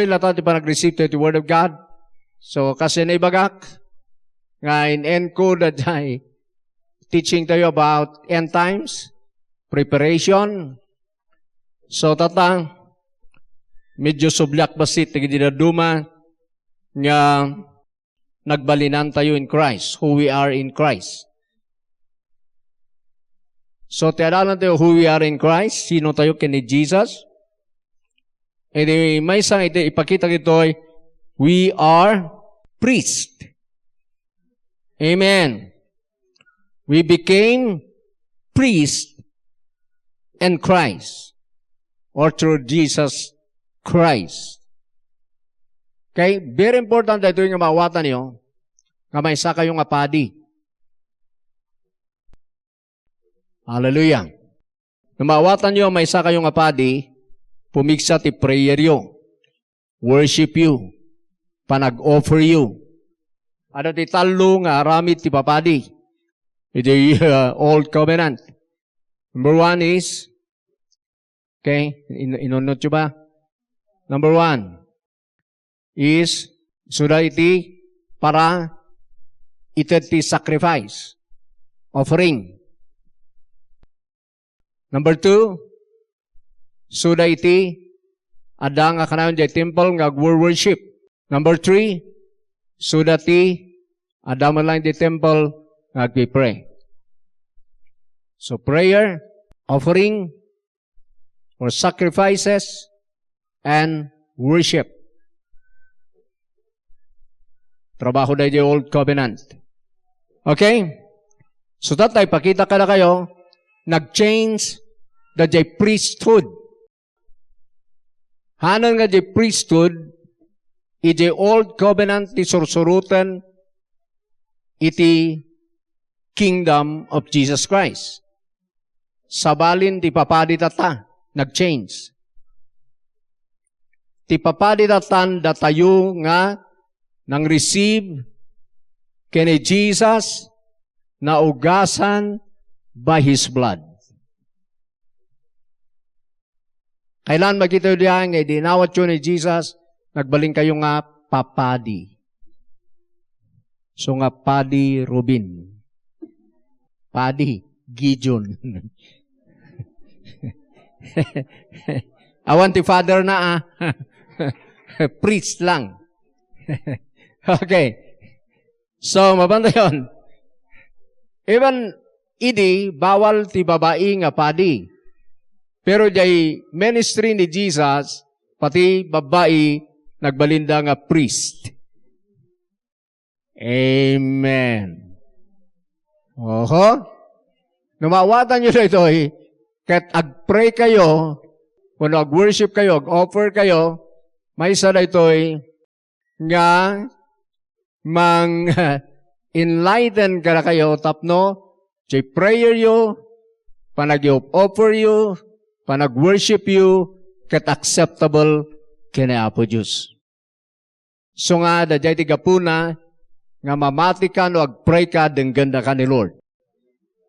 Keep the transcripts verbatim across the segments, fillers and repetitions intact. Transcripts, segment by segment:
Latta ti panag-receive tayo ti Word of God. So, kas naibagak, nga in-end ko daydiay teaching tayo about end times, preparation. So, tatta, medyo subliak bassit dagiti dadduma nga nagbalinantayo in Christ, who we are in Christ. So, ti adalan tayo, who we are in Christ, sino tayo ken ni Jesus? Idi maysa nga iti ipakita ditoy, we are priest. Amen. We became priest in Christ or through Jesus Christ. Okay? Very important daytoy nga maawatanyo nga maysa kayo nga padi. Hallelujah. No maawatanyo a maysa kayo nga padi, pumigsa ti prayer yo, worship yo, panag-offer yo. Adda ti tallo nga aramid ti papadi iti, uh, Old Covenant. Number one is, okay, in-, inunot yo ba? Number one is, suda iti para ited ti sacrifice, offering. Number two, suda iti adda nga kanayon diay temple nga agwor-worship. Number three, suda ti adda man lang diay temple nga agpipray. So prayer, offering, or sacrifices, and worship. Trabaho daydiay Old Covenant. Okay? So, tatta, ipakita kadakayo, nag-change daydiay priesthood. Hanan nga diay priesthood, idiay Old Covenant ti sursuroten iti Kingdom of Jesus Christ. Sabalin ti papadi tatta, nag-change. Ti papadi tattan datayo nga nang-receive ken ni Jesus, naugasan by His blood. Kailan makitayo diay nga idi inawatyo ni Jesus, nagbalinkayo nga papadi. So nga Padi Rubin. Padi Gideon. Awan ti father na, ah. Priest lang. Okay. So, mabantayon. Even idi, bawal ti babai nga padi. Pero diay ministry ni Jesus, pati babbai, nagbalinda nga priest. Amen. Oho. No maawatanyo daytoy, ket agpray kayo, wenno agworship kayo, ag-offer kayo, maysa daytoy nga mang-enlighten kadakayo tapno diay prayer yo, panag-offer yo, panag-worship yo, ket acceptable ken ni Apo Dios. So nga, daydiay ti gapuna nga mamati ka no agpray ka, denggenda ka ni Lord.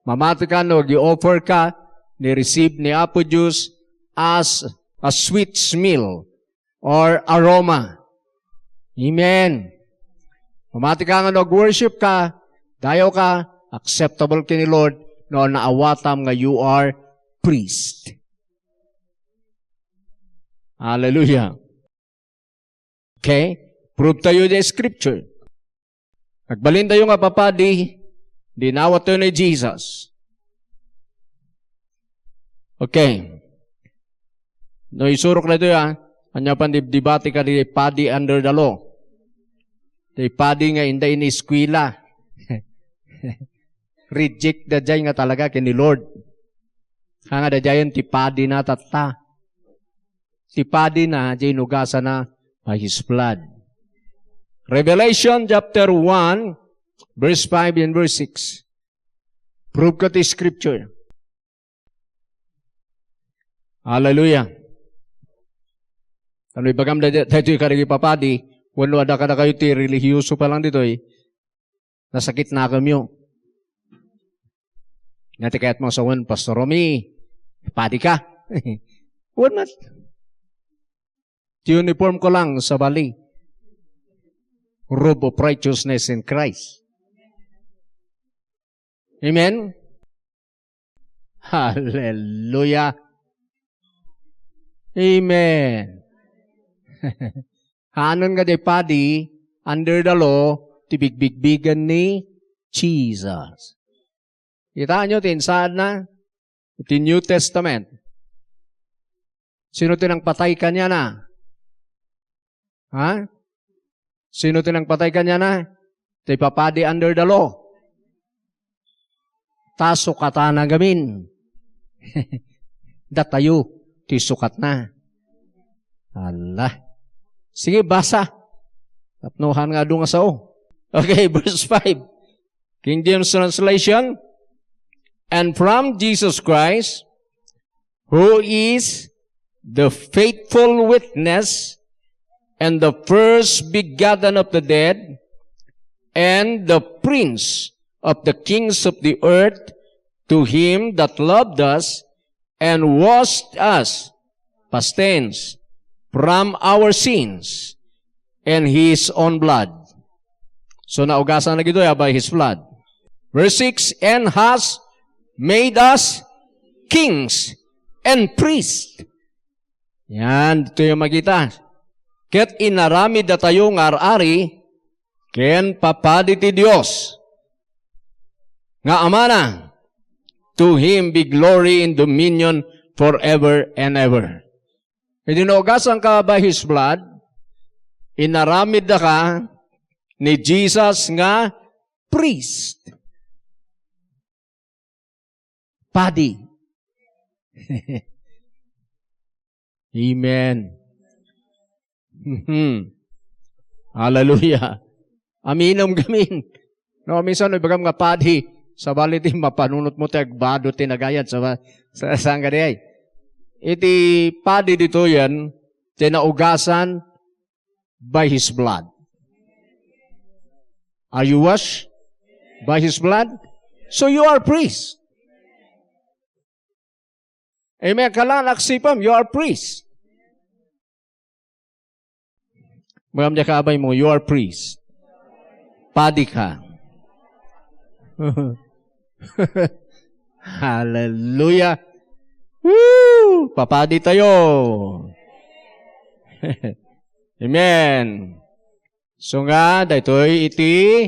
Mamati ka no ag-offer ka, ni-receive ni Apo Dios as a sweet smell or aroma. Amen. Mamati ka nga no ag-worship ka, dayaw ka, acceptable ken ni Lord, no naawatam nga you are priest. Hallelujah. Okay? Prove tayo di scripture. Nagbalin tayo nga papadi, dinawat tayo ni Jesus. Okay. No, isurok na ito, ah. Anya pan di-, debate ka di padi under the law. Di padi nga inda iniskwela. Reject da jay nga talaga ken ni Lord. Nga daydiayen ti padi na tatta. Ti padi na, diay inugasana by His blood. Revelation chapter one, verse five and verse six. Prove ko ti scripture. Hallelujah. Ano ibagam da, da, daytoy kadagiti papadi, wenno adda kadakayo ti relihiyoso pa lang ditoy, nasakit nakemyo. Nga ti kayat mo sawen, Pastor Romy, padi ka. Wen met. Ti uniform ko lang, sabali. Robe of righteousness in Christ. Amen? Hallelujah. Amen. Haanun nga di padi under the law, ti bigbigbigen ni Jesus. Kitaenyo ti insaadna? Iti New Testament. Sino ti nangpatay kaniana? Ha? Sino ti nangpatay kaniana? Ti papadi under the law. Ta sukatana ngamin. Datayo ti sukatna. Allah. Sige, basa. Tapno han nga adu nga sao. Okay, verse five. King James translation, "And from Jesus Christ, who is the faithful witness and the first begotten of the dead, and the prince of the kings of the earth, to him that loved us and washed us," past tense, "from our sins and his own blood." So, naugasan na gito ya by his blood. Verse six, "And has made us kings and priests." Yan, ito yung makita. "Ket inaramid datayo nga ar-ari ken papadi ti Dios nga Amana. To him be glory and dominion forever and ever." Idi naugasan ka by his blood, inaramid da ka ni Jesus nga priest. Padi. Amen. Mhm. Hallelujah. Aminom gamin. No, minsan, no, ibagam nga padi, sabali ti mapanunot mo ti agbado ti nagayat sa, sa, saan ka di ay? Iti padi ditoyen, ti naugasan by his blood. Are you washed by his blood? So you are priest. Amen. Kailangan aksipem, you are priest. Magam diay kaabay mo, you are priest. Padi ka. Hallelujah. Woo! Papadi tayo. Amen. So nga, daytoy iti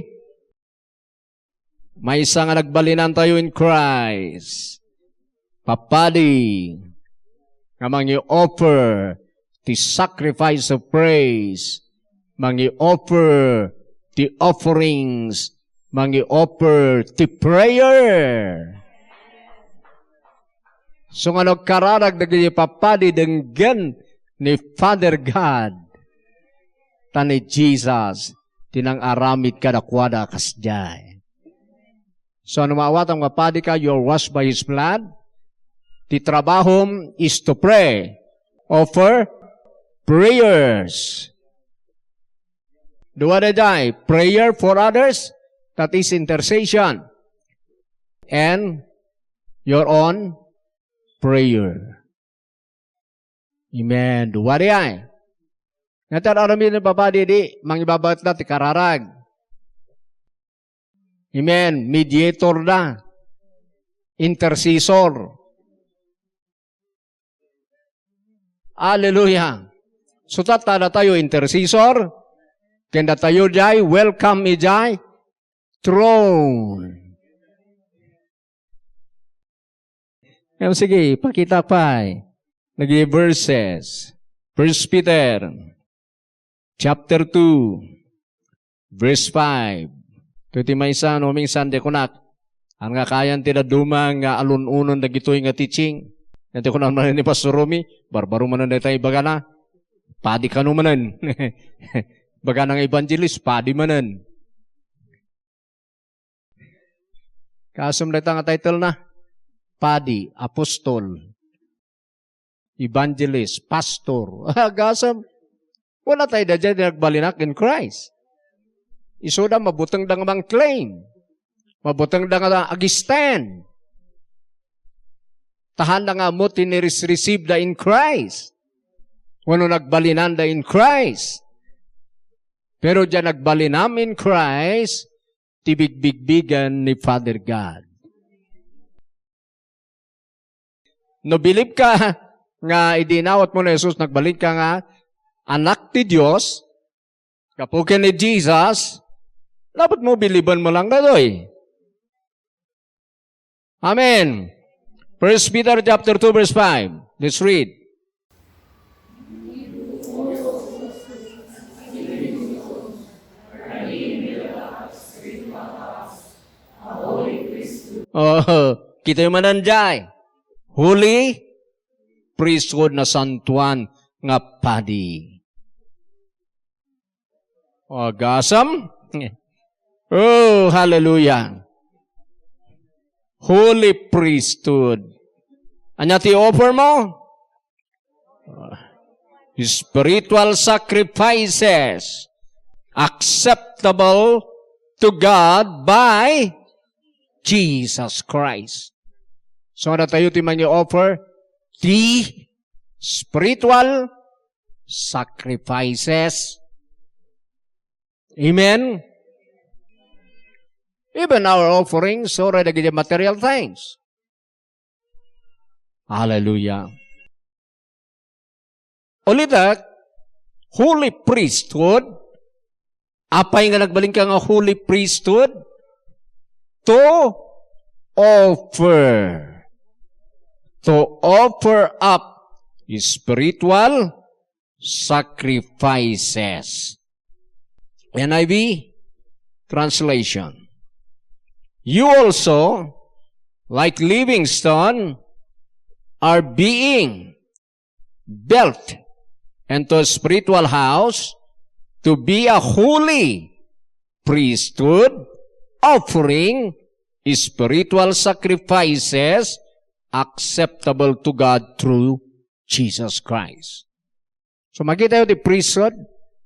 maysa nga nagbalinantayo in Christ. Papadi nga mangi-offer ti sacrifice of praise, mangi-offer ti offerings, mangi-offer ti prayer. So nga nagkararag dagiti papadi denggen ni Father God, ta ni Jesus ti nang-aramid kadakuada kasdiay. So, no maawatam nga padi ka, you're washed by His blood. Ti trabahom is to pray. Offer prayers. Dua daydiay, prayer for others, that is intercession. And your own prayer. Amen. Dua diay. Nga ti ar-aramiden ti papadi idi mangibabaetda ti kararag. Amen. Mediator da. Intercessor. Hallelujah. So, tatta datayo intercessor, ken datayo diay welcome idiay throne. Em, sige, pakita pay. Nagi verses. First Peter chapter two, verse five. Ito ti maysa, no, minsan di kunak, "Ania nga kayan ti dadduma nga alun-unon dagitoy nga teaching?" Iti kunak manen ni Pastor Romy, "Barbaro manen dayta ibagana. Padi kano manen." Ibagana nga evangelist, padi manen. Kasem dayta nga title na? Padi, apostol, evangelist, pastor. Agasem. Wala tayo da dyan nagbalinak in Christ. Isuda, mabutengda nga mang-claim. Mabutengda nga ag-stand. Tahanda nga ammo ti niris-receive da in Christ. Wenno nagbalinanda in Christ. Pero diay nagbalinam in Christ, ti bigbigbigen ni Father God. No bilib ka nga idi inawat mo ni Jesus, nagbalin ka nga anak ti Dios, gapu ken ni Jesus, dapat mo biliben mo lang daytoy. Amen. First Peter chapter two, verse five. Let's read. Oh, kita yung mananjay. Holy priesthood, nasantuan nga padi. Agasam. Oh, hallelujah. Holy priesthood. Ania ti offer mo? Spiritual sacrifices acceptable to God by Jesus Christ. So, ano tayo ti mani-offer? Ti spiritual sacrifices. Amen? Even our offerings, already the material things. Hallelujah. Ulitek, holy priesthood. Apay nga nagbalin ka nga holy priesthood? To offer. To offer up spiritual sacrifices. N I V translation. You also, like living stone, are being built into a spiritual house to be a holy priesthood, offering spiritual sacrifices acceptable to God through Jesus Christ. So, makita tayo ti priesthood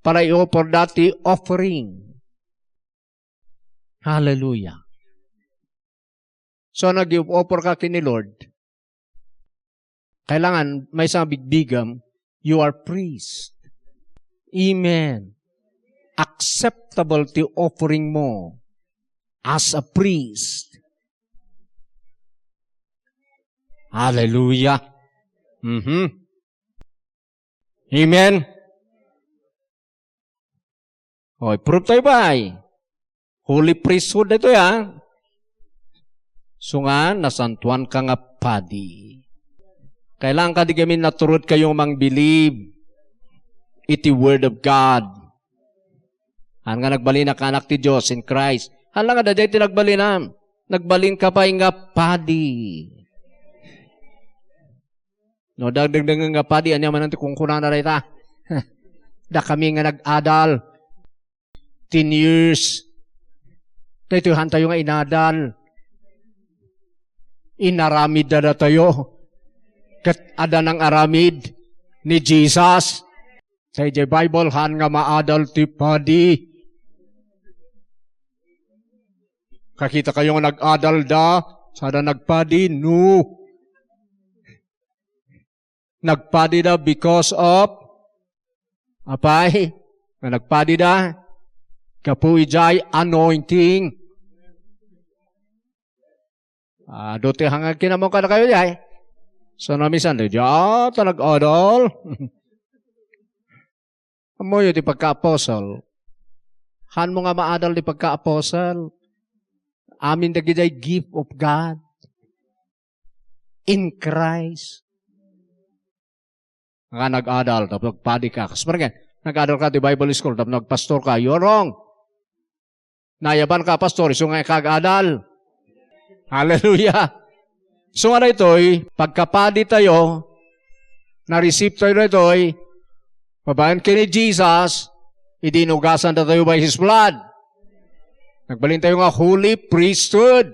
para i-offer da ti offering. Hallelujah. So, nag-offer ka ken ni Lord. Kailangan, maysa nga bigbigam, you are priest. Amen. Acceptable ti offering mo as a priest. Hallelujah. Mhm. Amen. Oy, prove tayo ba? Holy priesthood ito, ya. So nga, nasantuan ka nga padi. Kailangan ka di kami naturod kayo mang believe iti word of God. Han nga nagbalin a kaanak ti Dios in Christ. Han lang nga, daydiay ti nagbalinam. Nagbalin ka pay nga padi. No, dagdagdagen nga padi, ania manen ti kunkunana dayta? Dakami nga nag-adal. Ten years. Daytoy han tayo nga inadal. Inaramid da datayo. Ket adda nang aramid ni Jesus. Sa idiay Bible, han nga maadal ti padi. Kakita kayo nga nag-adal da, sada nagpadi? No. Nagpadi da because of, apay, nga nagpadi da, gapu idiay anointing. Ah, duti hangag kinamong kadakayo, jay. So, namisan, di, ah, ta nag-adal. Ammoyo ti pagka-apostle. Hanmo nga maadal ti pagka-apostle. Amin dagidiay gift of God in Christ. Nga nag-adal, tapno nagpadi ka. Kas parang nag-adal ka ti Bible school, tapno nagpastor ka. You're wrong. Nayaban ka, pastor, isu nga kag-adal. Hallelujah. So nga daytoy, pagkapadi tayo, na-receive tayo daytoy, babaen ken ni Jesus, idi inugasan da tayo by His blood. Nagbalin tayo nga holy priesthood.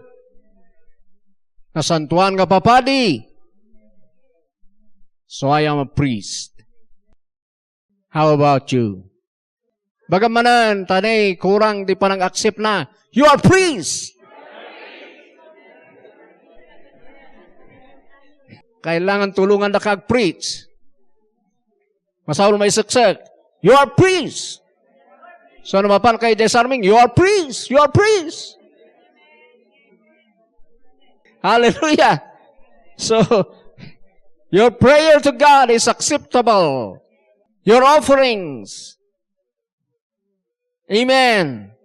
Nasantuan nga papadi. So I am a priest. How about you? Bagam manen, ta nay kurang ti panang-accept na. You are priest! Kailangan tulongan da ka ag-preach. Masapul maiseksek. You are priest. So, no mapan ka idiay sarming, you are priest. You are priest. Hallelujah. So, your prayer to God is acceptable. Your offerings. Amen.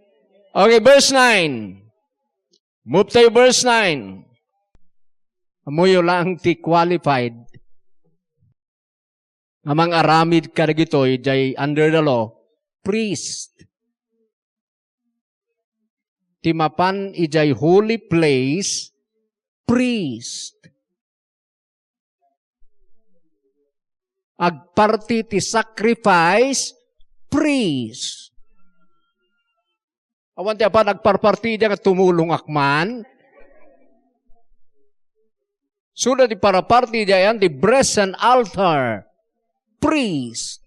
Okay, verse nine. Move tayo, verse nine. Ammoyo lang ti qualified nga mangaramid kadagitoy, jay under the law, priest. Ti mapan idiay holy place, priest. Agparti ti sacrifice, priest. Awan ti apan agparparti idiay nga tumulongak man. Suda ti paraparti idiay ayan ti brazen altar, priest.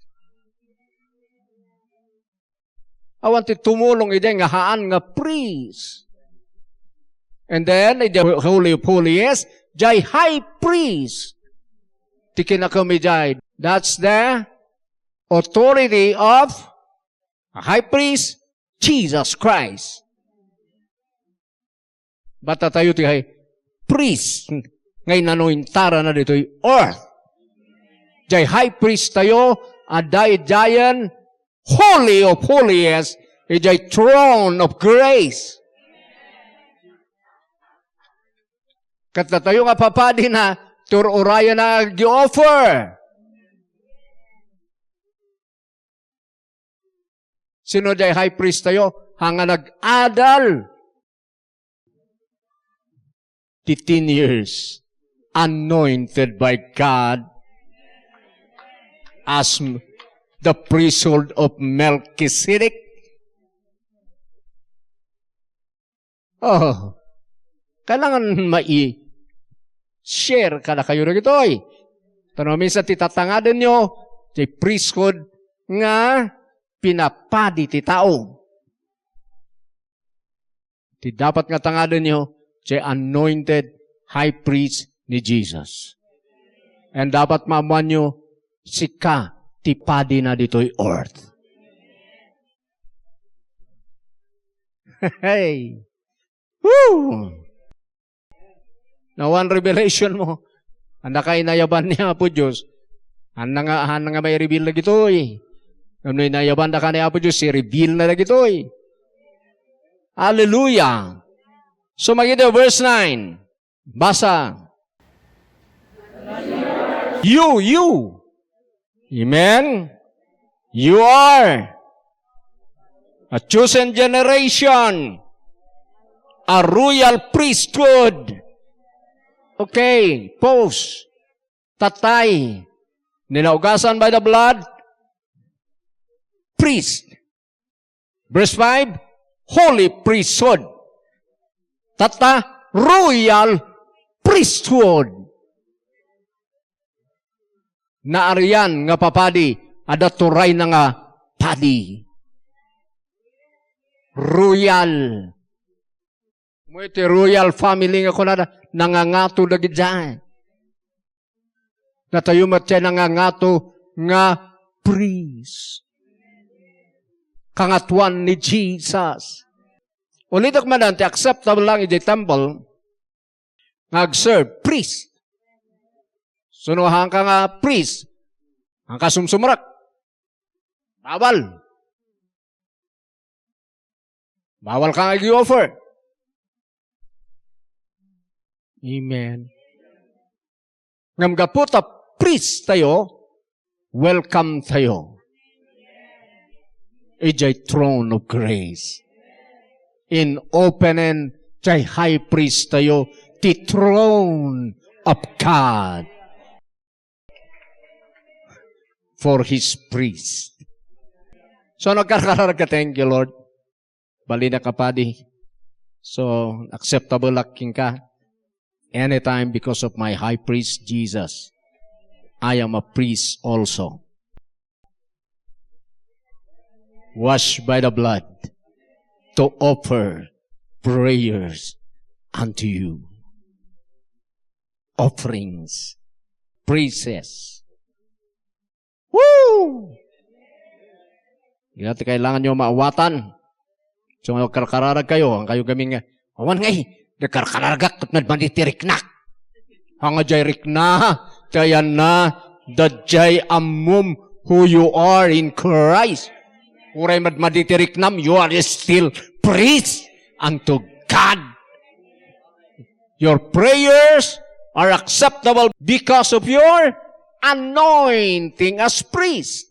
Awan ti tumulong idiay nga haan nga priest. And then, idiay Holy of Holies, jay high priest. Ti kinakem idiay. That's the authority of a high priest, Jesus Christ. Bat datayo ti high priest nga inanointarana ditoy earth. Jay high priest tayo, adda idiayen holy of holies, idiay throne of grace. Ket datayo nga papadina, tur-urayana nga agi-offer. Sino jay high priest tayo? Haan nga nag-adal ti ten years, anointed by God as m-, the priesthood of Melchizedek. Oh, kailangan mai-share kadakayo dagitoy. Ta no minsan ti tatangadenyo, ti priesthood nga pinapadi ti tao. Ti dapat nga tangadenyo, ti anointed high priest ni Jesus. And dapat maammoanyo, sika ti padina ditoy earth. Hey! Woo! Nawan revelation mo. Anda ka inayaban ni Apo Dios. Anda nga, anda nga mai-reveal dagitoy. Ngem no inayabandaka ni Apo Dios, i-reveal na dagitoy. Hallelujah. So, magida verse nine. Basa. You, you. Amen. You are a chosen generation, a royal priesthood. Okay, pause. Tatay, ninaugasan by the blood, priest. Verse five, holy priesthood. Tatta, royal priesthood. Naarian nga papadi, adda turayna nga padi. Royal. Mo iti royal family nga kunada, nangangato dagiti. Datayo met ti nangangato nga priest. Kangatoan ni Jesus. Ulitek manen ti acceptable lang iti temple nga agserve, priest. Sino haanka nga priest? Haanka sumsumrek. Bawal. Bawal ka nga agi-offer. Amen. Ngem gapu ta priest tayo, welcome tayo idiay throne of grace. In opening, jay high priest tayo, ti throne of God. For his priest. So, nagkarkararag ka, "Thank you, Lord. Balinak a padi. So, acceptable ak kenka anytime because of my high priest, Jesus. I am a priest also. Washed by the blood to offer prayers unto you." Offerings, praises. Woo! Dina ti kailangan nyo maawatan. So, nga karkararag kayo, ang kayo gamin nga, "Awan ngay, nagkarkararagak, ket madmadi ti riknak." Anga jay rikna, tayanna, da jay ammom who you are in Christ. Uray madmadi ti riknam, you are still priest unto God. Your prayers are acceptable because of your anointing as priest.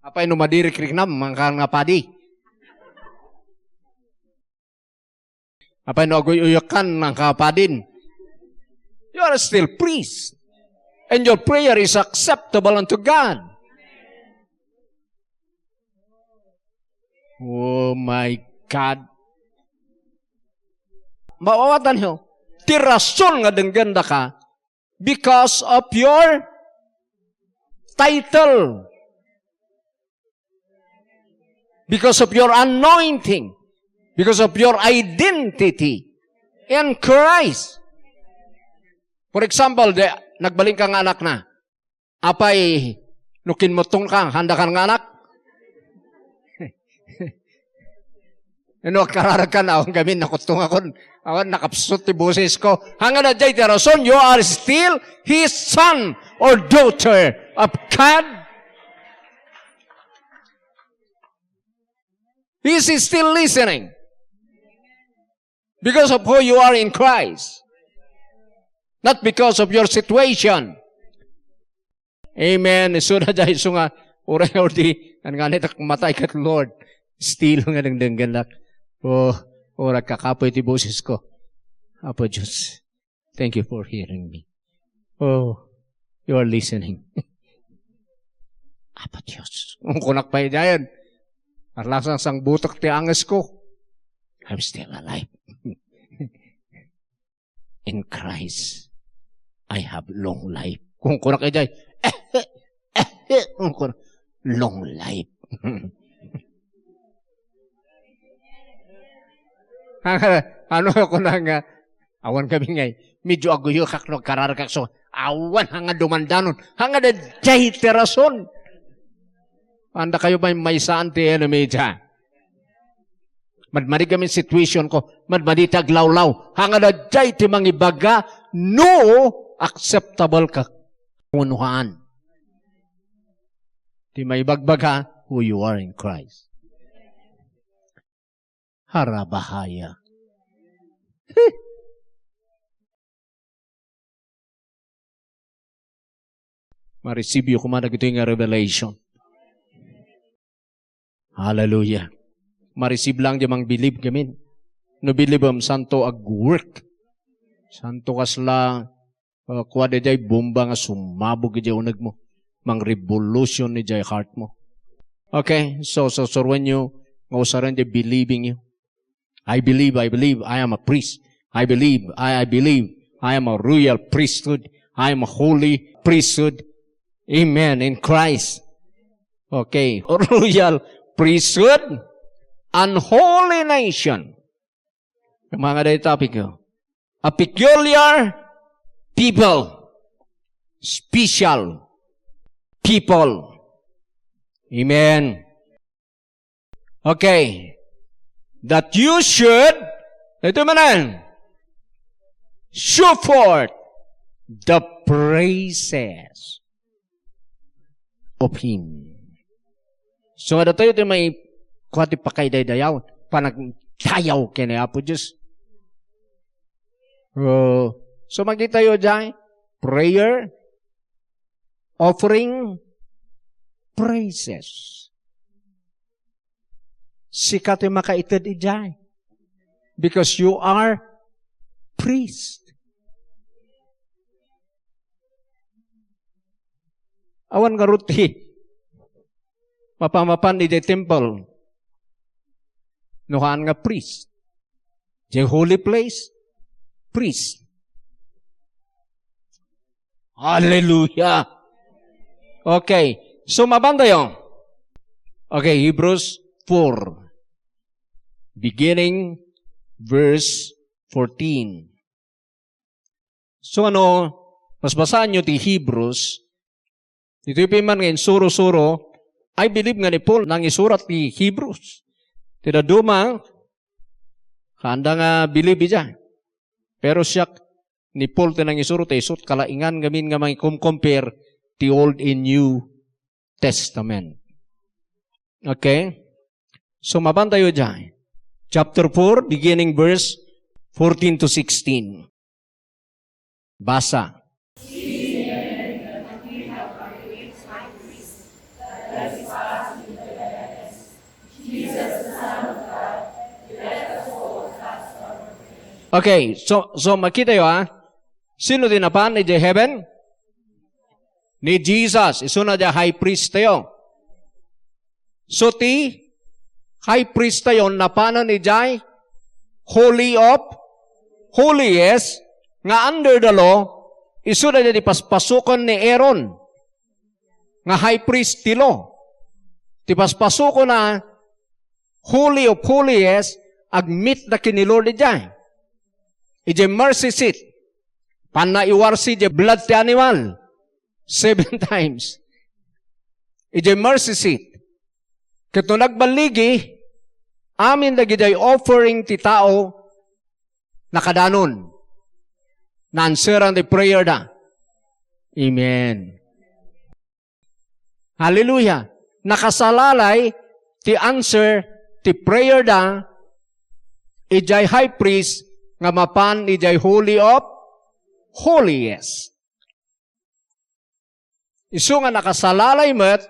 Apay no madirik riknam, mangka nga padi? Apay no aguy-uyokan, mangka padin? You are still priest. And your prayer is acceptable unto God. Oh my God. Maawatan nyo, ti rason nga denggendaka, because of your title, because of your anointing, because of your identity in Christ. For example, de, nagbalin ka nga anak na. Apay, no kinmuttong ka, handa ka nga anak? No, kararag ka na, awan gamin, nakuttong akon. Awan, nakapsut ti boses ko. Hangad a jay ti rason, you are still his son or daughter of God. Is he still listening? Because of who you are in Christ. Not because of your situation. Amen. Isu na jay isu nga, uray ordi, an nga nitak matay kat Lord. Still nga dengdenggenak. Oh, ora kakapoy ti boses ko. Apo Diyos, thank you for hearing me. Oh, you are listening. Apo Diyos. Ang kunak pa idayan. Arlasang sang butak ti anges ko. I'm still alive. In Christ, I have long life. Kung kunak iday, kung kunak, long life. Ano ko na nga, awan kami ngay, medyo aguyokak no kararagak so, awan hanga dumandanon, hanga da jay ti rason. Anda kayo may maysaan ti enemy dyan. Madmadi kami situation ko, madmadi ti aglawlaw. Hanga da jay ti mangibaga, no acceptable ka. Unuhaan. Ti maibagbaga, who you are in Christ. Harabahaya. Mareceive yo koma dagitoy nga revelation. Hallelujah. Mareceive lang di mang-believe gamin. No believe am, santo ag-work. Santo kasla, uh, kuwa di jay bomba nga sumabog di uneg mo. Mang-revolution ni jay heart mo. Okay, so, so, surwen yo, nga usaren di believing yo. I believe, I believe I am a priest. I believe, I, I believe I am a royal priesthood. I am a holy priesthood. Amen. In Christ. Okay. Royal priesthood and holy nation. Yung mga day topic ko. A peculiar people. Special people. Amen. Okay. That you should, ito manan, show forth the praises of Him. So, nga datayo ti may kuha ti pakaidaydayaw, panagdayaw ken ni Apo Diyos. Oh, so, makita yo jay, prayer, offering, praises. Sika ti makaited idiay. Because you are priest. Awan ngarud ti mapamapan idiay temple no haan nga priest. Diay holy place, priest. Hallelujah. Okay. So, mabantayo. Okay, Hebrews four, beginning verse fourteen. So ano, basbasaanyo ti Hebrews, ditoy pay man nga insuro-suro, I believe nga ni Paul nangisurat ti Hebrews. Ti dadduma, kaanda nga believe idiay. Pero siak, ni Paul ti nangisuro, ta isu ti kalaingan ngamin nga mangikom-compare ti Old and New Testament. Okay? So, mapan tayo diay. Chapter four, beginning verse fourteen to sixteen. Basa. Okay, so, so makita yo, ha? Sino ti napan idiay heaven? Ni Jesus. Isuna diay high priest tayo. So ti high priest tayo, napanan idiay Holy of Holies nga under the law, isuna diay ti paspasukon ni Aaron nga high priest ti law. Ti paspasukon na Holy of Holies, agmeet da ken ni Lord idiay. Idiay mercy seat, panna iwarsi diay blood ti animal seven times. Idiay mercy seat. Ket no nagballigi, amin dagidiay offering ti tao, nakadanon. Naanseran ti prayer da. Amen. Hallelujah. Nakasalalay ti answer ti prayer da idiay high priest nga mapan idiay Holy of Holies. Isu nga nakasalalay met,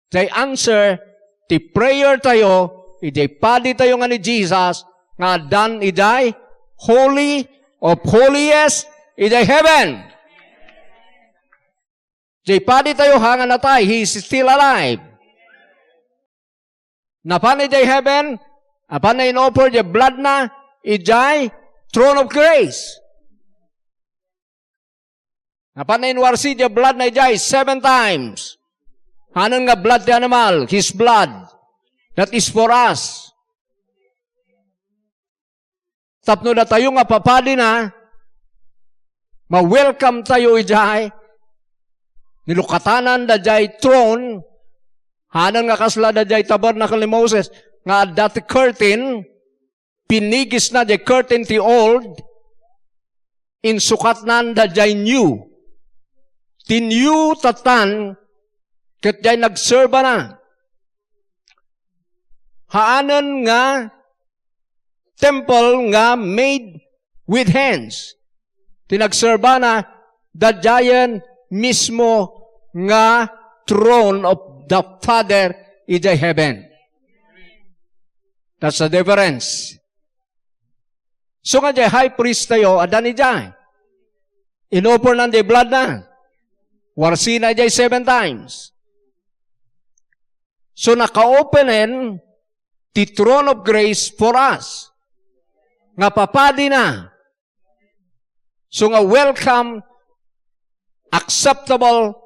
diay answer ti prayer tayo, idiay padi tayo nga ni Jesus, nga addan idiay Holy of Holies, idiay heaven. Diay padi tayo ha nga natay, he is still alive. Napan idiay heaven, apan na inoffer diay blood na idiay throne of grace. Apan na inwarsi diay blood na idiay seven times. Hanan nga blood ti animal, his blood, that is for us. Tapno datayo nga papadi na, ma-welcome tayo idiay, nilukatanan da diay throne, hanan nga kasla da diay tabernacle ni Moses, nga adda ti curtain, pinigisna diay curtain ti old, insukatnan da diay new. Ti new tattan, ket diay nagserbana. Haanen nga temple nga made with hands. Ti nagserbana, dadiayen mismo nga throne of the Father idiay heaven. That's the difference. So nga diay high priest tayo, addan idiay. Inoffernan diay blood na. Warsina idiay seven times. So naka-openen ti throne of grace for us. Nga papadi na. So nga welcome, acceptable,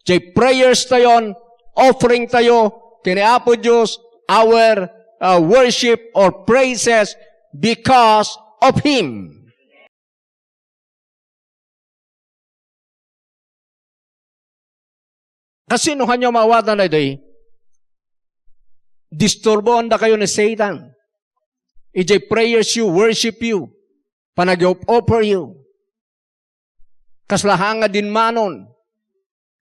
diay prayers tayon, offering tayo, ken ni Apo Dios, our, uh, worship or praises because of Him. Kasino nga maawatan daytoy? Disturboan dakayo ni Satan. Idiay prayers you, worship you, panag-op-offer you. Kasla haan nga dinmanon.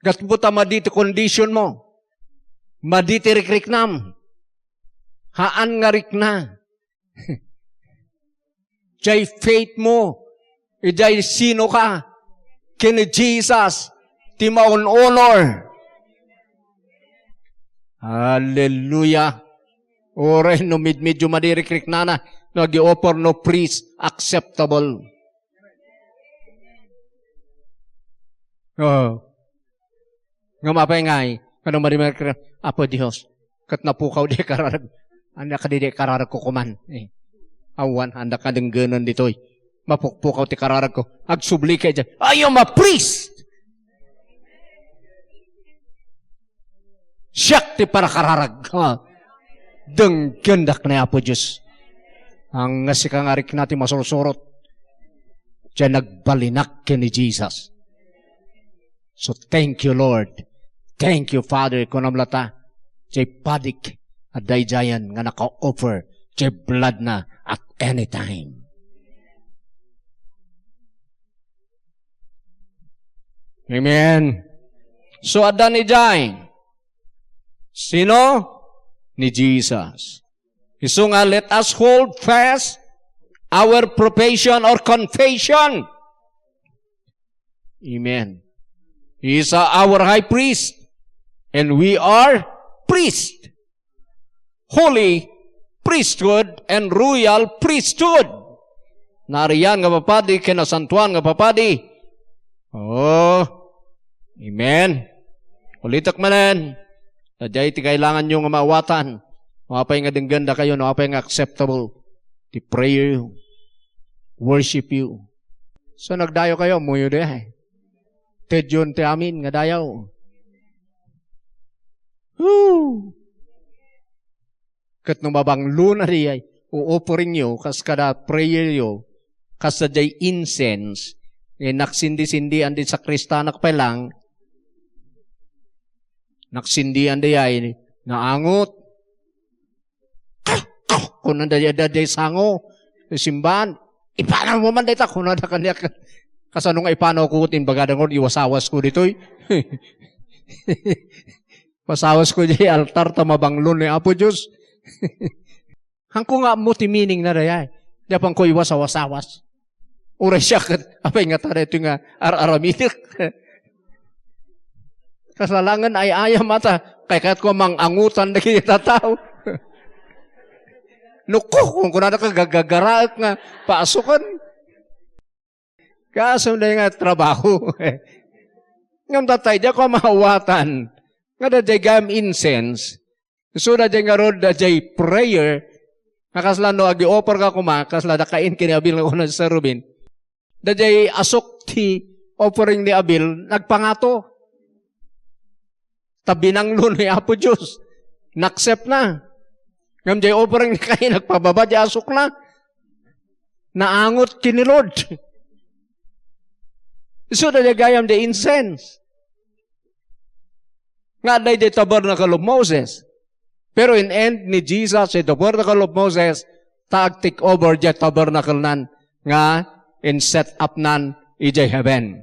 Gapu ta madi ti condition mo. Madi ti rikriknam. Haan nga rikna. Diay faith mo, idiay sino ka, ken ni Jesus, ti maun-unor. Hallelujah. Uray no midmedyo madi rikriknana, no agi-offer no priest, acceptable. Oh. Nga mapay ngay, kano madi rikriknana, Apo Dios, ket napukaw diay kararag. Ania kadi diay kararag ko kuman. Eh. Awan, anda kadenggenan ditoy. Mapukpukaw ti kararag ko. Agsubli ka diay, "I am a priest!" Siak ti parakararag. Ha. Denggendak ni Apo Dios. Ang nga sika nga rikna ti masursurot. Diay nagbalinak ken ni Jesus. So, thank you, Lord. Thank you, Father. Kunam lata, diay padik, adda idiayen nga naka-offer diay blood na at any time. Amen. So, adda ni diay. Sino? Ni Jesus. Isu nga, let us hold fast our profession or confession. Amen. He is our high priest, and we are priest. Holy priesthood and royal priesthood. Naarian nga papadi ken nasantoan nga papadi. Oh. Amen. Ulitek manen. Daydiay ti kailanganyo nga maawatan. No apay nga denggenda kayo, no apay nga acceptable ti prayer you, worship you. So, nagdayo kayo, ammoyo diay. Tedyon ti amin nga dayaw. Woo! Ket no mabanglona diay, o-offering yo, kas kada prayer yo, kas diay incense, nga nagsindi-sindian di sakristanak pay lang, nagsindian diay, naangot. Kuna da, da, da, sango, simbahan, "Ipanaw mo man dayta," kuna da kaniak. Kasano nga ipanaw ko, imbaga da ngarud, iwasawas ko ditoy. Wasawas ko diay altar ta mabanglo ni Apo Dios. Hanko nga ammo ti meaning na dayay. Di apan ko iwasawasawas. Uray siak ket, apay nga ta daytoy nga ar-aramidek. Kasla laengen ay-ayam ata, kayatko mang-angotan dagiti tattao. Nukko, kun kunada ka gagagaraek nga paasuken. Kaasam dayta nga trabaho. Ngem tatay, diak maawatan nga daydiay gayam incense. Isu daydiay ngarud, daydiay prayer, nga kasla no agi-offer ka koma, kasla da Cain ken ni Abel nga kuna ni Sir Ruben. Daydiay asuk ti offering ni Abel, nagpangato. Ta binanglo ni Apo Dios. Na-accept na. Ngem diay offering ni Cain, nagpababa diay asukna. Naangot ken ni Lord. Isu daydiay gayam diay incense. Nga adda diay tabernacle of Moses. Pero in end ni Jesus, diay tabernacle of Moses, ta ag-take over diay tabernacle nan nga in-set up nan idiay heaven.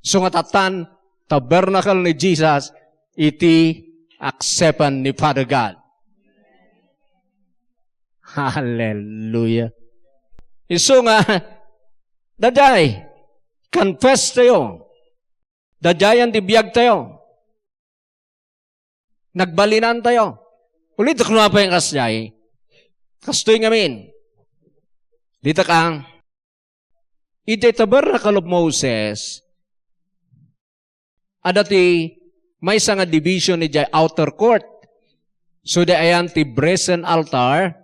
So nga tattan, tabernacle ni Jesus iti acceptan ni Father God. Hallelujah. Isu nga, daydiay, confess tayo. Daydiayen ti biag tayo. Nagbalinan tayo. Ulitek no apay nga kasdiay. Kastoy ngamin. Dita ka, idiay tabernacle of Moses, adda ti maysa nga division idiay outer court. So, diay ayan ti brazen altar,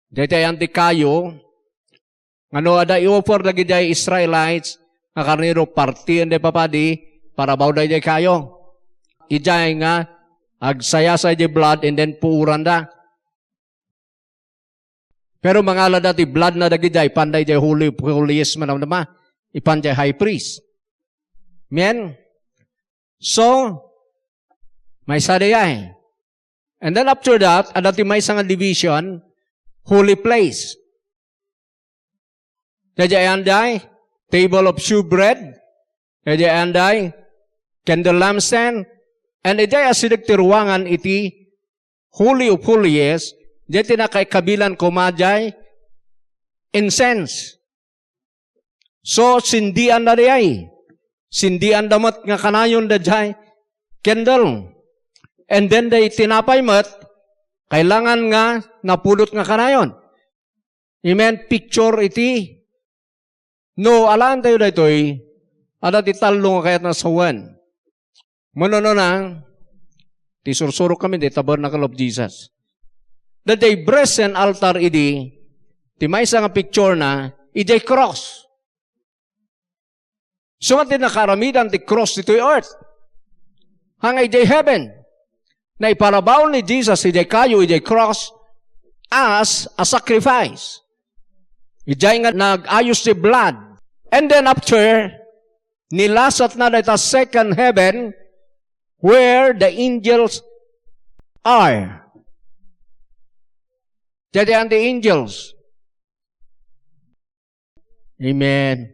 diay ayan ti kayo, nga no adda i-offer dagidiay Israelites nga karnero, partien da papadi, parabaw da idiay kayo. Idiay nga agsayasa idiay blood and then puoran da. Pero mangalada ti blood na dagidiay, ipanda idiay Holy of Holies, manamnama, ipanda idiay high priest. Amen? So, maysa diay. And then after that, adda ti maysa nga division, holy place. Daydiay ayan diay, table of shewbread. Daydiay ayan diay, candle lampstand. And idiay asideg ti ruangan iti Holy of Holies, diay ti nakaikabilan koma diay incense. So, sindian da diay. Sindian da met nga kanayon daydiay candle. And then, diay tinapay met, kailangan nga napudot nga kanayon. Amen. Picture iti. No, alaen tayo daytoy, adda ti tallo nga kayat nga sawen. Manunona, ti sursurok kami, ti Tabernacle of Jesus. Daydiay brazen altar idi, ti maysa nga picture na, idiay cross. Isu nga ti nakaaramidan ti cross ditoy earth. Haan nga idiay heaven, naiparabaw ni Jesus idiay kayo, idiay cross, as a sacrifice. Idiay nga nag-ayos ti blood. And then after, nilasatna dayta second heaven where the angels are. Diay the angels. Amen.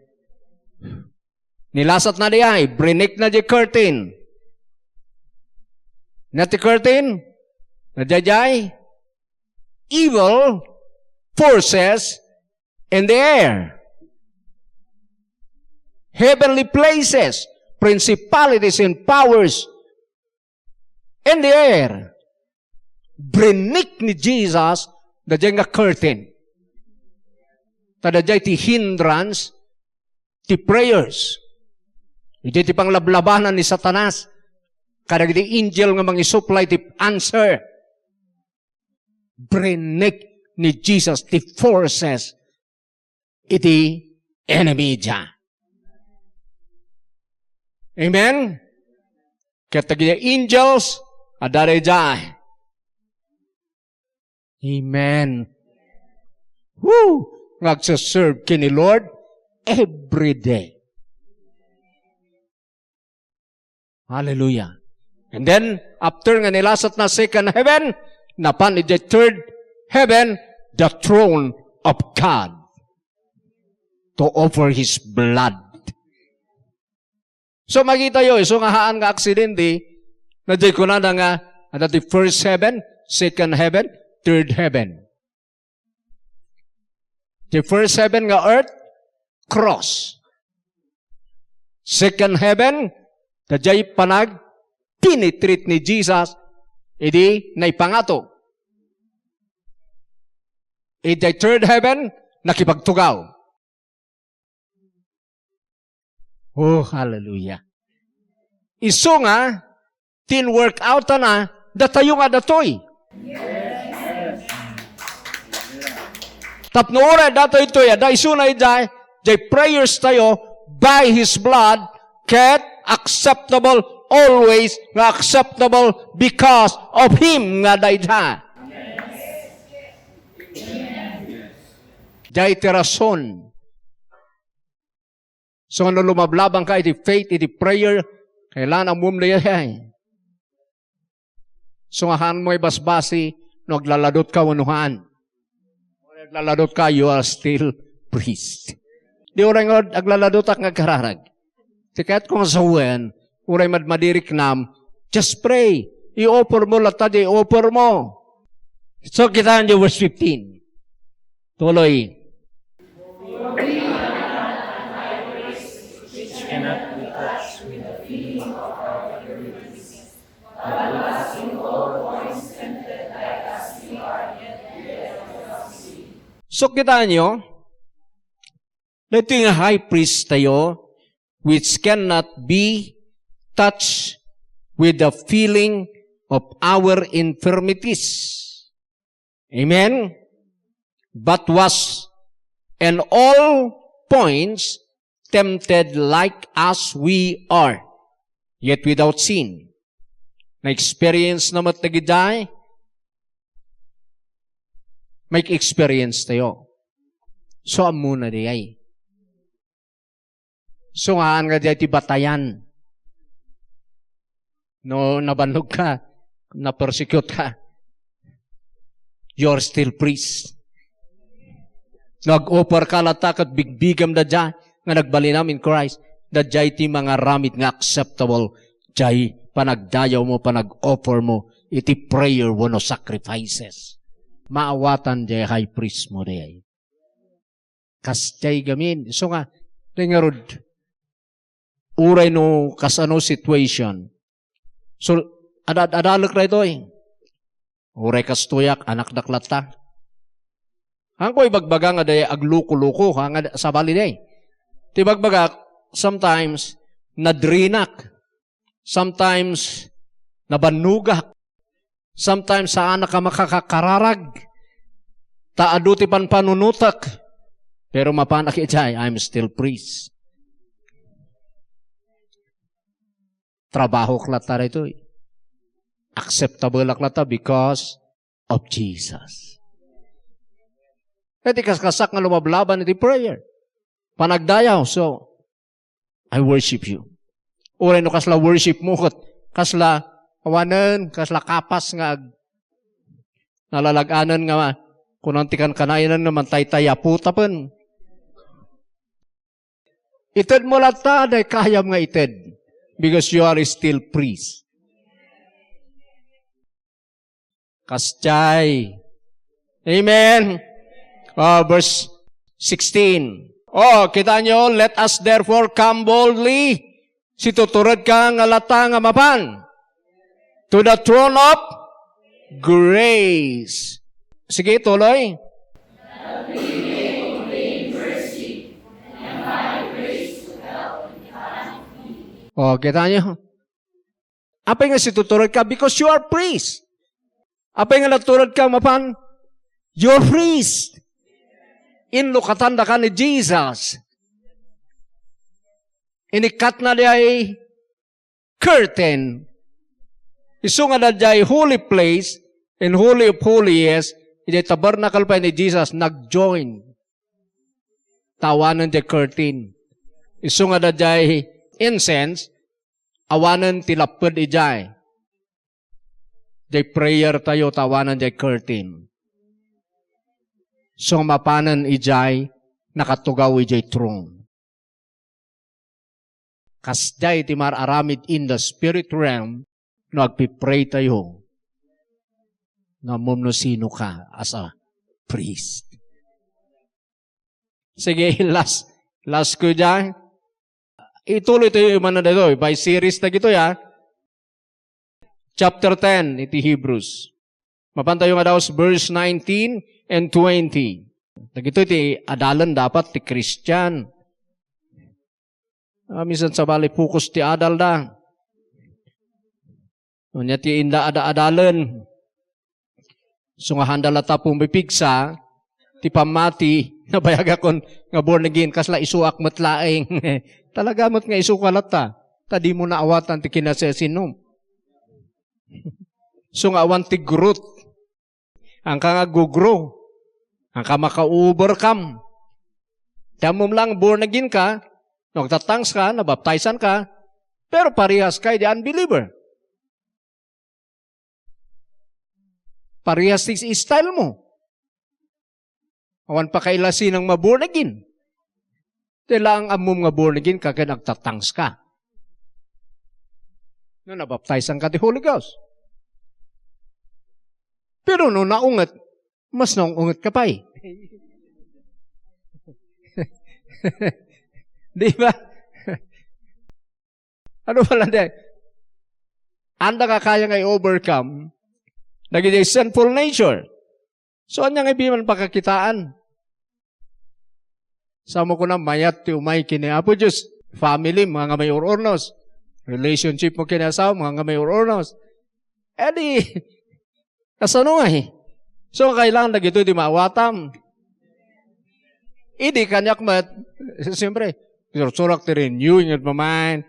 Nilasatna diay, brinikna diay curtain. Ania ti curtain? Nadiay, evil forces in the air. Heavenly places, principalities and powers in the air. Brinik ni Jesus daydiay nga curtain. Ta daydiay ti hindrance ti prayers. Idiay ti panglablabanan ni Satanas kadagiti angel nga mangisuplay ti answer. Brinik ni Jesus ti forces iti enemy dia. Amen? Ket dagiti angels, adda daydiay. Amen. Woo! Nga agseserve ken ni Lord every day. Hallelujah. And then, after nga nilasatna second heaven, napan idiay third heaven, the throne of God to offer His blood. So, makitayo, isu nga haan nga aksidente, na di kunana nga, adda ti first heaven, second heaven, third heaven. The first heaven nga earth, cross. Second heaven, daydiay panag-penetrate ni Jesus idi naipangato. Idiay third heaven, nakipagtugaw. Oh, hallelujah. Isu nga, tin-workoutana, datayo nga datoy. Tapno uray datoy toy, adda isuna idiay, diay prayers tayo, by His blood, ket acceptable always, nga acceptable because of Him nga dayta. Diay ti rason. So, no lumablabang ka iti faith, iti prayer, kailangan ammom daydiay. So, nga haan mo ibasbasi, no aglaladot ka wenno haan. Aglaladot ka, you are still priest. Di uray nga aglaladotak nga agkararag. Ti kayat kong sawen, uray madmadiriknam, just pray. I-offer mo latta, di i-offer mo. So, kitaenyo verse fifteen. Tuloy. So, kitaenyo, daytoy nga high priest tayo, which cannot be touched with the feeling of our infirmities. Amen? But was in all points tempted like as we are, yet without sin. Na-experience na met dagiti, may experience tayo. So, ammona diay. So, nga haan nga diay ti batayan. No, nabannog ka, na-persecute ka, you're still priest. No, ag-offer ka latta ket bigbigam daydiay nga nagbalinam in Christ, daydiay ti mangaramid nga acceptable, diay panagdayaw mo, panag-offer mo, iti prayer wenno sacrifices. Maawatan diay high priest mo diay. Kas diay gamin. Isu nga, diay ngarud, uray no kasano situation. So, ad-, ad-, adalek daytoy. Uray kastoyak, anakdak latta. Haanko ibagbaga nga diay agluko-luko, ha, nga sabali diay. Ti bagbagak, sometimes, nadrinak. Sometimes, nabannogak. Sometimes, saanak a makakakararag. Ta adu ti panpanunotek. Pero mapanak idiay, I'm still priest. Trabahok latta daytoy. Acceptable ak latta because of Jesus. Ket ikaskasakak nga lumablaban iti prayer. Panagdayaw, so, "I worship you." Uray no kasla worship mo, ket kasla awanen, kasla kapas nga ag-, nalalag-anen nga ma-, kunan ti kankanayanan nga mantaytayapo tapen. Ited mo latta, dayta kayam nga ited, because you are still priest. Kasjay. Amen. Oh, verse sixteen. Oh, kita nyo, "Let us therefore come boldly." Situturedka nga latta nga mapan to the throne of grace. Sige, tuloy. Oh, kita nyo? Apay nga situturedka? Because you are priest. Apay nga naturedka mapan? You're priest. Inlukatandaka ni Jesus. Inikkatna diay curtain. Isu nga daydiay holy place and holy of holies, idiay tabernacle pay ni Jesus, nag-join. Ta awanen diay curtain. Isu nga daydiay incense, awanen ti lapped idiay. Diay prayer tayo, ta awanen diay curtain. So, mapanen idiay, nakatugaw idiay throne. Kasdiay ti mar-aramid in the spirit realm no agpipray tayo. Nga ammom no sino ka as a priest. Sige, last, last ko dyan. Ituloy tayo yung mana dito. By series na gito, ya. Chapter ten, iti Hebrews. Mapan tayo nga daw sa verse nineteen and twenty. Dagito ti adalan dapat ti Christian. Ah, minsan sabali focus ti adal da. Unya ti inda ada-adalen. So nga handa latta pumipigsa, ti pammati, nabayagakon nga born again, kasla isuak met laeng. Talaga met nga isuka latta. Ta di mo naawatan ti kinasiasinom. So nga awan ti growth. Anka nga aggugrow. Anka maka-overcome. Ti ammom lang, born again ka, no, agtatangs ka, nabaptizan ka, pero parehas ka idi unbeliever. Parehas ti style mo. Awan pakaila sinang ma-born again. Ti laeng ammom nga born again ka ken agtatangs ka. No, nabaptizan ka ti Holy Ghost. Pero no naunget, mas naunget ka pay. Di ba? Ano pala di? Anda ka kaya nga i-overcome dagiti sinful nature. So, anya nga ibiman pakakitaan? Sa mo kuna, mayat ti umay kini Apo Dios. Family, mga nga may ururnos. Relationship mo kini asawa, mga nga may ururnos. Eh di, kasano nga eh? So, kailangan dagito di maawatam. Idi kaniak met, siyempre, sursurak ti renewing of my mind,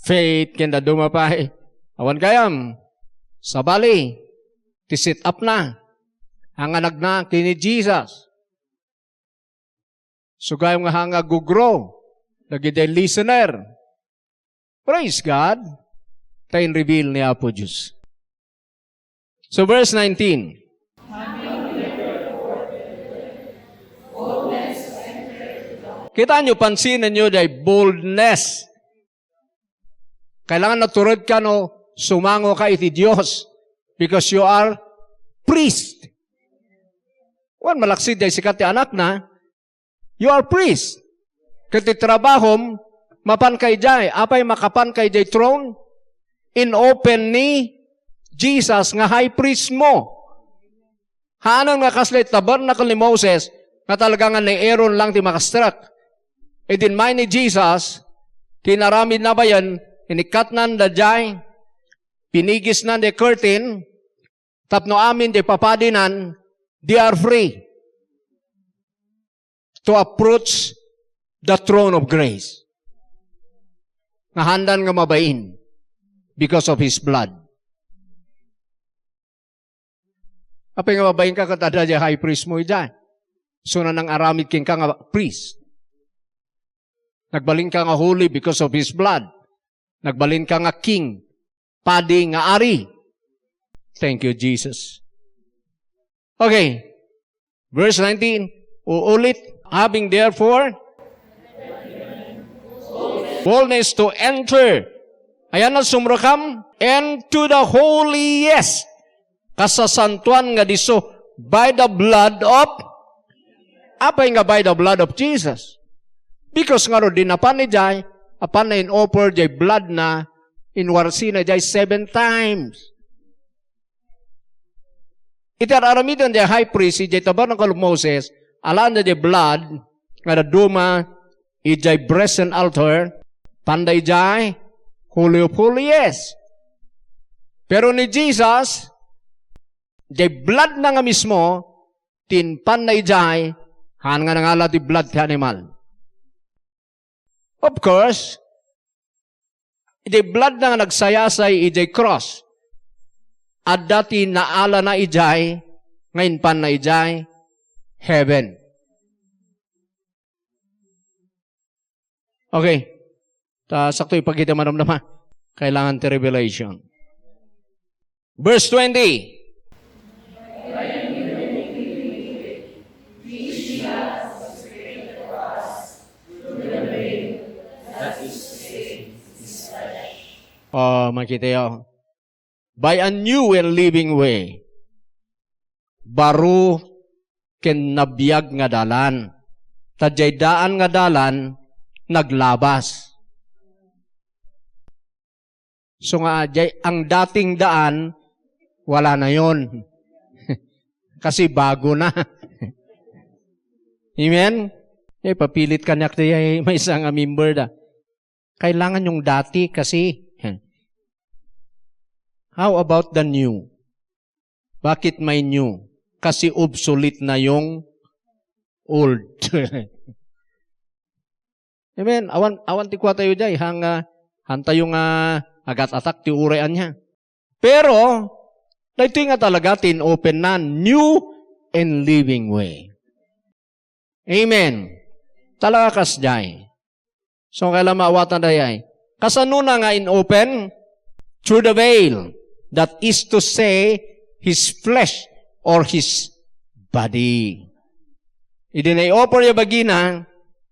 faith, ken dadduma pay. Awan gayam, sabali, ti set up na, hanganagna, kini Jesus. Sugayam nga hanga gugro, dagiti listener. Praise God, ta in-reveal ni Apo Dios. So, verse nineteen. Kita nyo, pansinen nyo, diay boldness. Kailangan natured ka no sumango ka iti Dios because you are priest. Wen, malaksid diay sika ti anakna, you are priest. Ket ti trabahom, mapan ka idiay. Apay makapan ka idiay throne? In-open ni Jesus nga high priest mo. Haanen nga kasla ti tabernacle ni Moses, nga talaga nga ni Aaron lang ti makastrek. Idin may ni Jesus, kinaramid na bayan, inikkatnan daydiay, pinigisnan the curtain, tapno amin di papadinan, they are free to approach the throne of grace. Nga handan nga mabain because of His blood. Apay nga mabain ka ket adda di high priest mo idiay. Isu nga nangaramid kenka nga priest. Nagbalinka nga holy because of his blood. Nagbalinka nga king, padi nga ari. Thank you, Jesus. Okay. Verse nineteen. Uulit, "Having therefore boldness to enter." Ayan na sumrekam, "into the holiest." Kasasantoan nga disso by the blood of, apay nga by the blood of Jesus? Because ngarud, di napan idiay, apan na in-offer jay blood na, inwarsina idiay seven times. Iti ar-aramiden jay high priest, idiay tabernacle of Moses, alaen da jay blood, nga dadduma, idiay brazen altar, panda idiay Holy of Holies. Pero ni Jesus, jay blood na nga mismo, ti inpanna idiay, haan nga nangala ti blood ti animal. Of course, idiay blood na nga nagsayasay idiay cross, adda ti naalana idiay, nga inpanna idiay heaven. Okay. Ta sakto ipakita, madamdama. Kailangan ti revelation. Verse twenty. Oh, makita yo. By a new and living way. Baro ken nabiag nga dalan. Ta jay daan nga dalan naglabas. So nga, jay, ang dating daan, wala na yon. Kasi bago na. Amen? Eh, papilit kaniak ti maysa nga member da. Kailangan yung dati kasi. How about the new? Bakit may new? Kasi obsolete na yung old. Amen. Awan, awan ti kuatayo jay, hang, ah, hantayo nga agat-atak ti uray ania. Pero, daytoy nga talaga ti in-open na, new and living way. Amen. Talaga kasdiay. So, kailan maawatan dayay? Kasano na nga in-open? Through the veil. That is to say, his flesh or his body. Idi na-offer ya bagina,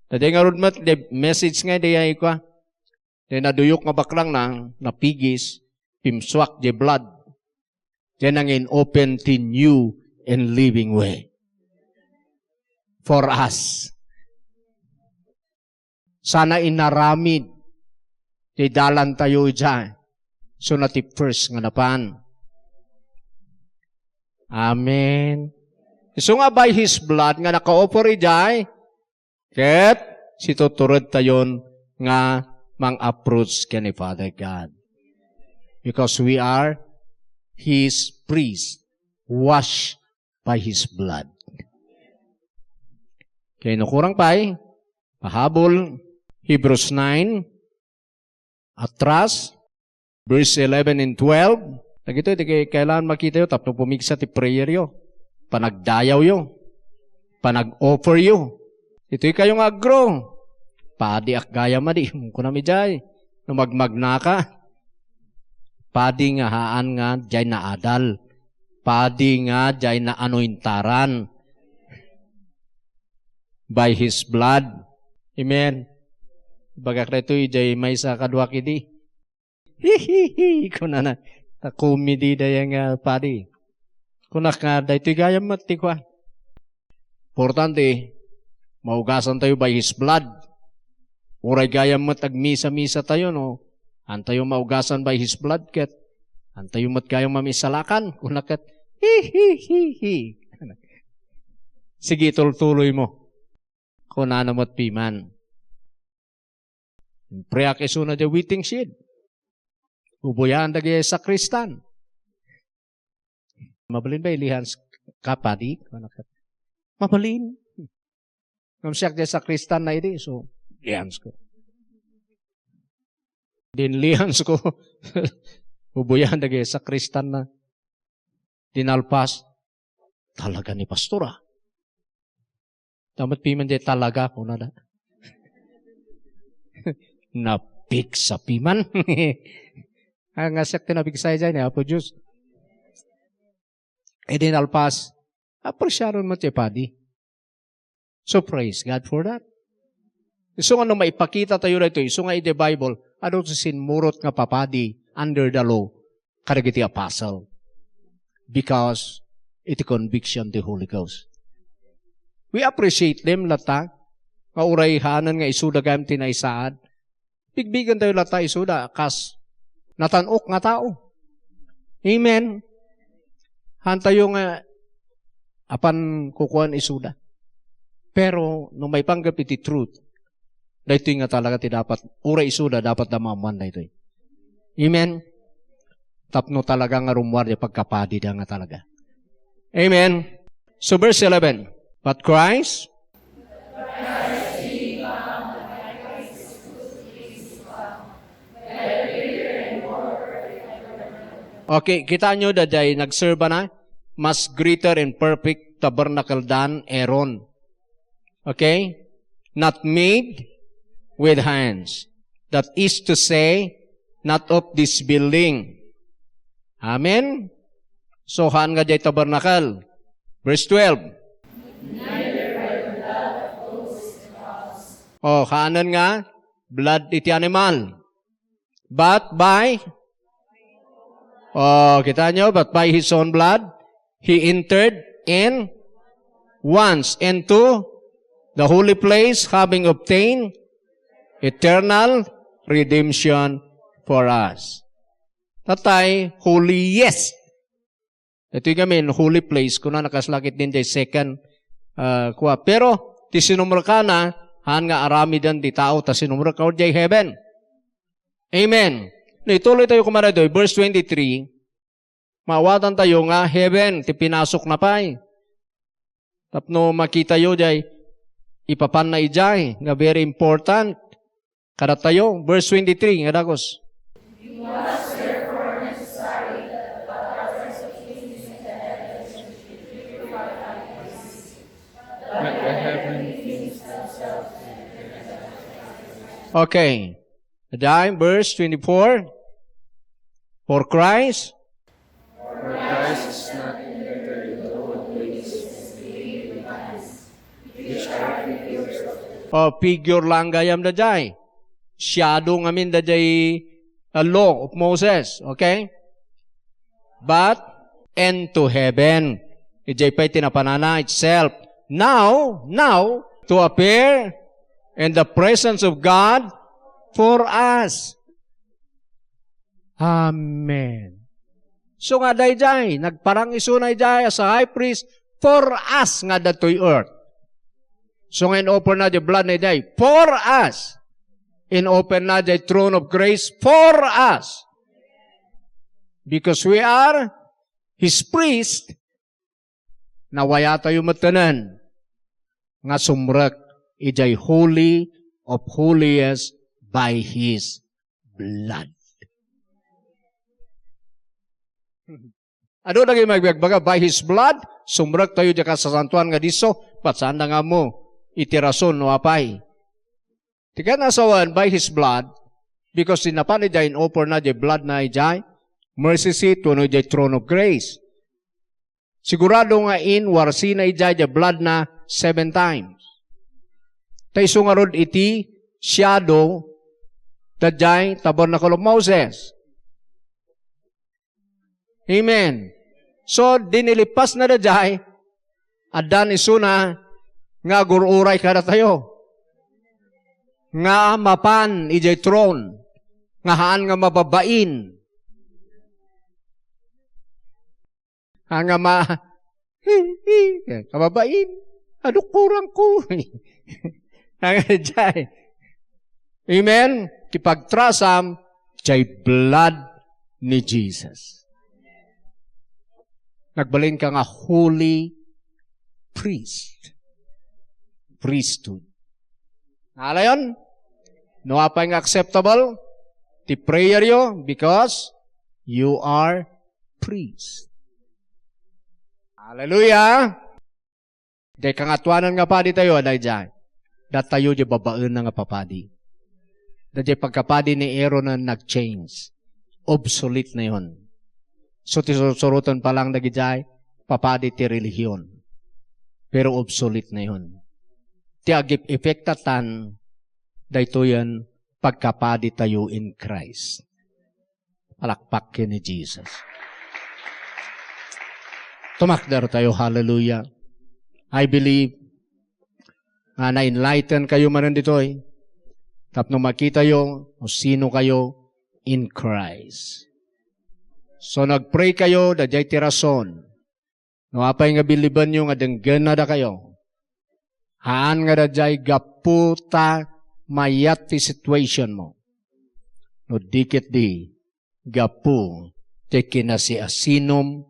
daytoy ngarud met, the message nga dayay kua. Then naduyok nga bakrang na, napigis, pimsuak jay blood. Then nangin-open ti new and living way for us. Sana inaramid ti dalan tayo idiay. So na ti first nga napan. Amen. Isu nga by His blood nga naka-offer idiay, ket situtured tayon nga mang-approach ken ni Father God. Because we are His priest, washed by His blood. Kay no kurang pay, pahabol, Hebrews nine, atras, verse eleven and twelve. Dagitoy ti kay-, kailangan makitayo tapno pumigsa ti prayeryo, panagdayawyo, panag-offeryo. Ditoy kayo nga agro. Padiak gayam a di, kunam idiay. No magmagnaka, padi nga haan nga diay naadal. Padi nga diay naanointaran. By His blood. Amen. Ibagak daytoy idiay maysa kaduak idi. Hihihi, kunana. Ta comedy dayang, ah, padi. Kunak nga, daytoy gayam met ti kua. Importante, maugasan tayo by His blood. Uray gayam met agmisa-misa tayo, no? Antayo maugasan by His blood, ket antayo met gayam mamisalakan. Kunak ket, hihihihi. Sige, tultuloy mo. Kunana met piman. Impreak isuna diay waiting shed. Ubuyan dagiti sakristan. Mabalin ba ilihans ka, padi? Mabalin. Ngem siak diay sakristan na idi, so, lihansko. Din lihansko. Ubuyan dagiti sakristan na. Dinalpas. Talaga ni pastor, ah. Damat piman di talaga, kunada. Napigsa piman. Ah, nga siak ti napigsa idiay ni Apo Dios. Idi nalpas, apresiaron met ti padi. So praise God for that. Isu nga no maipakita tayo daytoy, isu nga iti Bible, adu ti simmurot nga papadi under the law kadagiti apostle. Because iti conviction ti Holy Ghost. We appreciate them, latta, nga uray haanen nga isuda gayam ti naisaad. Bigbigen tayo latta isuda kas natan-ok nga tao. Amen. Haan tayo nga apan kukuan isuda. Pero no maipanggep iti truth, daytoy nga talaga ti dapat, uray isuda, dapat da maammoan daytoy. Amen. Tapno talaga nga rummuar di pagkapadida nga talaga. Amen. So verse eleven, "But Christ." Okay, kita nyo daydiay, nagserba na, mas greater and perfect tabernacle than Aaron. Okay? Not made with hands. That is to say, not of this building. Amen? So, haan nga diay tabernacle. Verse twelve. Oh, haanen nga blood iti animal. But by, oh, kita nyo, but by his own blood, he entered in once into the holy place, having obtained eternal redemption for us. Tatay, holiest. Itoy ngamin, holy place, kuna na kas lakit din jay second, ah, kua. Pero, ti sinumrekana, haan nga aramiden ti tao, ta sinumrek jay heaven. Amen. No, ituloy tayo kumara ditoy, verse twenty-three, maawatan tayo nga heaven, ti pinasok na pay. Tapno makita yo jay, ipapan na ijay, nga very important. Kadatayo, verse twenty-three, nga dagus. Let the heaven. Okay. Then, verse twenty-four. For Christ. For Christ is not entered into the holy place with hands, which are figures of the. O, figure lang gayam daydiay. Shadow ngamin daydiay, uh, law of Moses. Okay? But into heaven. Idiay pay ti napanana itself. Now, now, to appear in the presence of God for us. Amen. So nga daydiay, nagparang isuna idiay as a high priest for us nga daytoy earth. So nga in-offer na di blood na idiay for us. In-offer na di throne of grace for us. Because we are His priest, nawayatayo metten nga sumrek idiay Holy of Holiest by His blood. Adu dagiti magbagbaga, by His blood, sumrek tayo di kasasantoan nga disso, bat saan da nga ammo iti rason no apay. Ti kanasawan, by His blood, because ti napan idiay in-offer na, di blood na idiay mercy seat, wenno idiay throne of grace. Sigurado nga inwarsina idiay di blood na seven times. Ta isu ngarud iti shadow, daydiay tabernacle of Moses. Amen. So, dinilipas na daydiay, addan isuna nga agur-uray kadatayo. Nga mapan idiay throne, nga haan nga mababain. Haan nga ma-, kababain, adu kurangko. Haan nga daydiay. Amen? Ti pagtrasam, jay blood ni Jesus. Nagbalin ka nga holy priest. Priesthood. Nalayon? No apay nga acceptable ti prayer yo because you are priest. Hallelujah! Diay Kangatoanan nga Padi tayo, adda idiay. Datayo diay babaenna nga papadi. Daydiay pagkapadi ni Aaron a nag-change. Obsolete na yon. So, ti sursuroten pa lang dagidiay, papadi ti relihiyon. Pero obsolete na yon. Ti ag-epekta tan, daytoyen pagkapadi tayo in Christ. Palakpak ken ni Jesus. Tumakder tayo, hallelujah. I believe nga na-enlighten kayo manen ditoy tapno makitayo no sino kayo in Christ. So, nagpray kayo, daydiay ti rason. No apay nga bilibenyo nga denggenna dakayo, haan nga daydiay gapu ta mayat ti situation mo. No di ketdi, gapu ti kinasiasinom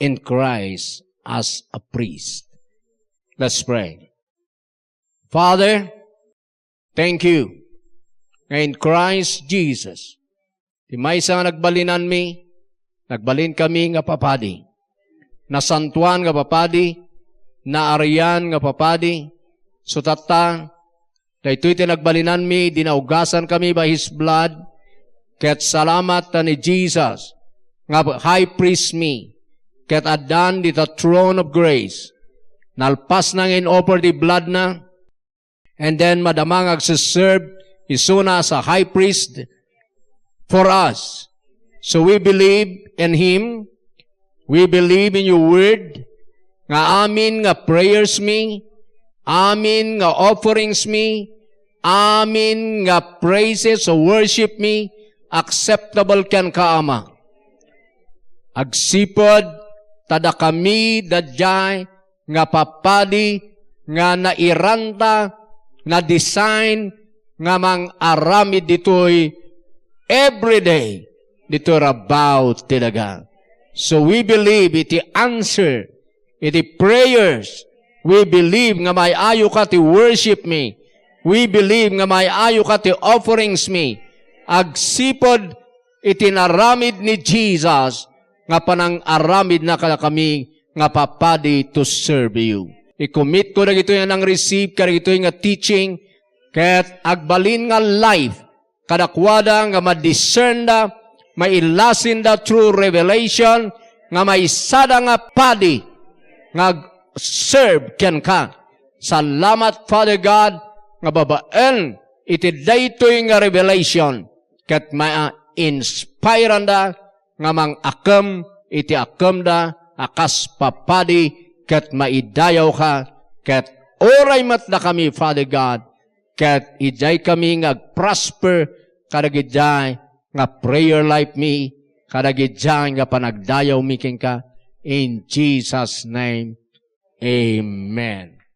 in Christ as a priest. Let's pray. Father, thank you nga in Christ Jesus, ti maysa nga nagbalinanmi, nagbalin kami nga papadi. Nasantoan nga papadi, naarian nga papadi, so tatta, daytoy ti nagbalinanmi, idi naugasan kami by His blood, ket salamat ta ni Jesus nga high priest mi, ket addan dita throne of grace. Nalpasna nga in-offer ti blood na, and then madama nga agseserve isuna as a high priest for us. So we believe in Him. We believe in your word. Nga amin nga prayers mi, amin nga offerings mi, amin nga praises o worship mi, acceptable kenka, Ama. Agsipud ta dakami daydiay nga papadi nga nairanta, na-design nga mang-aramid ditoy everyday ditoy rabaw ti daga. So we believe iti answer iti prayers. We believe nga may-ayoka ti worship mi. We believe nga may-ayoka ti offerings mi. Agsipud iti naramid ni Jesus nga panang-aramidna kadakami nga papadi to serve you. I-commit ko dagitoy nga nang-receive kadagitoy nga teaching ket agbalin nga life kadakuada nga madiscernda, maillasinda through revelation nga maysada nga padi nga ag-serve kenka. Salamat, Father God, nga babaen iti daytoy nga revelation ket ma-inspiranda nga mang-akem iti akemda a kas papadi ket maidayawka ket uray met dakami, Father God, ket idiay kami nga agprosper kadagidiay nga prayer life mi, kadagidiay nga panagdayaw mi kenka. In Jesus' name, amen.